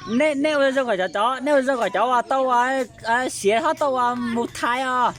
Nej, nej ua zoo kom cov, cov, nej ua zoo kom cov uas tau uas siav ho tau uas mus thaiv os.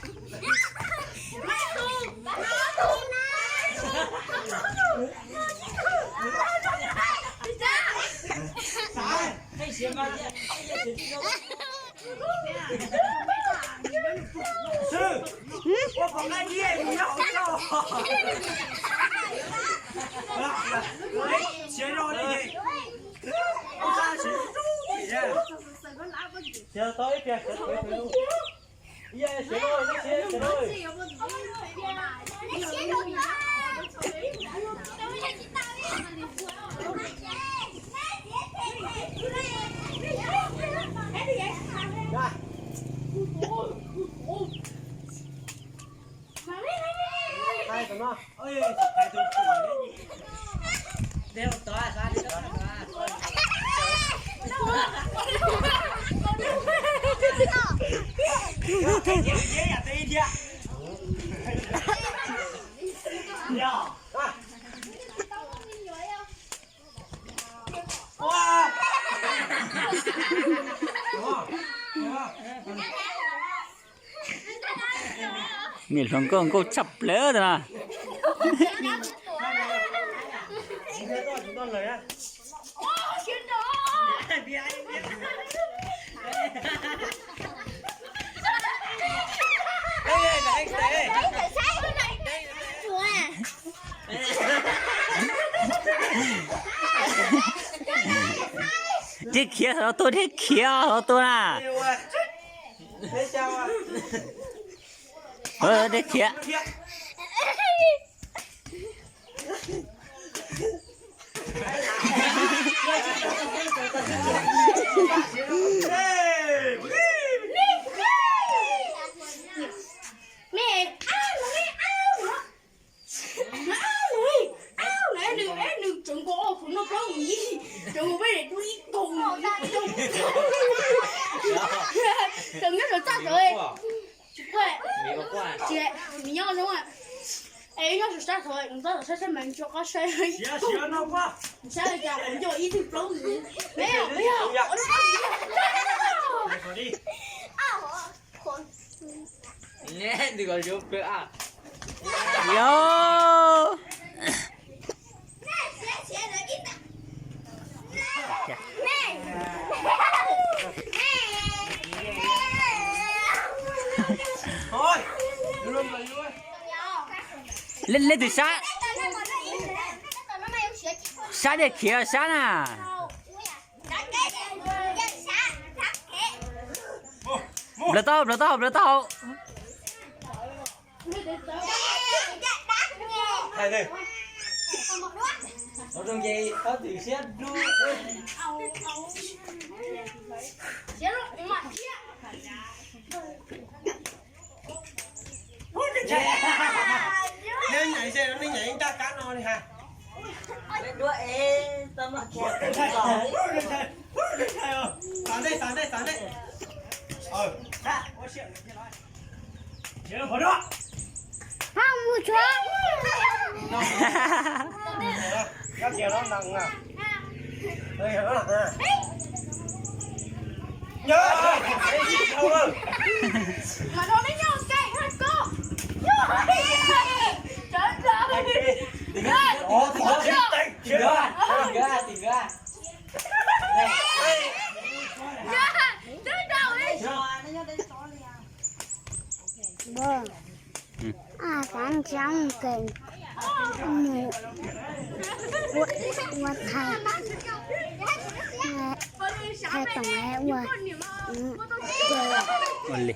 Niam hluas nkauj nkauj tshaj plaws na. Dej khiav hov tuaj, dej khiav hov tuaj na. Dej khiav. Nyob sab sab mas tso qab saib, saib li cas nco ib tug plaub. Yog. Leej twg sab? Sab dej khiav sab na. Nplawg tau, nplawg tau, nplawg tau. Ua, ua thaij, thaij toom ua, ua li.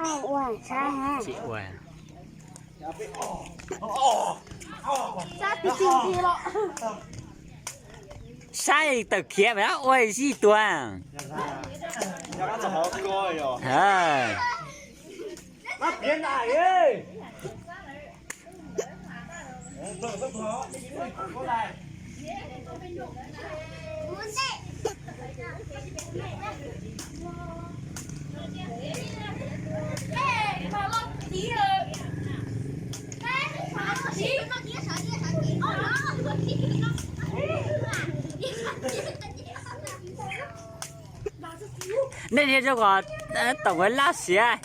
Ua, ua, ua. Sab tawm khiav mas ua zij tuag. Nej niag rau kom toom ua laj siab.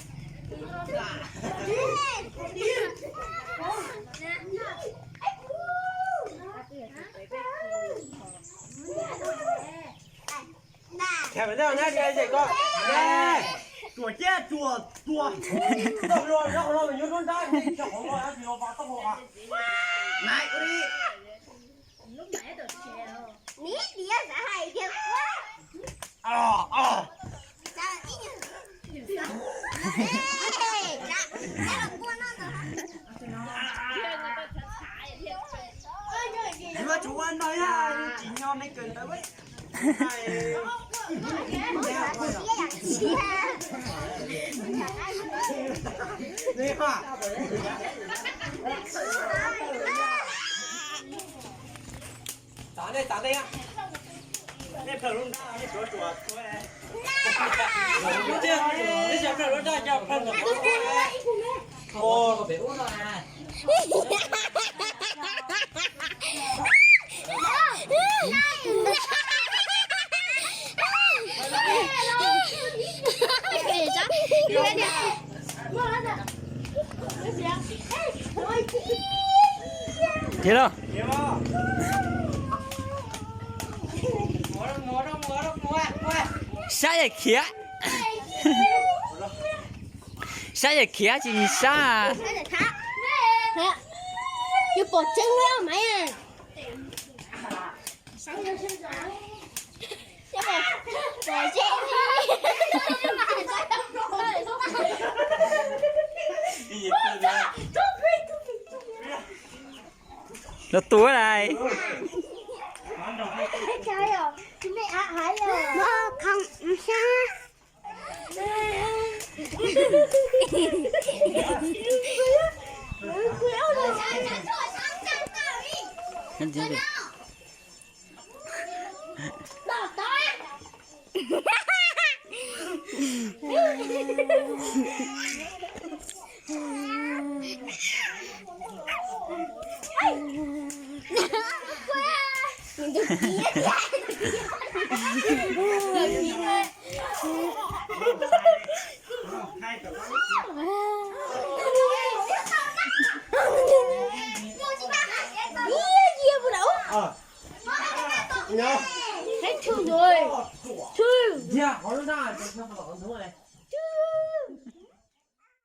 Yuav tsum ua no, tsis nyob nej kawm ntawv. Thiab lauj. Sab yam khiav. Sab yam khiav tsis sab. Los tua lais. Thấy thương rồi. Thương.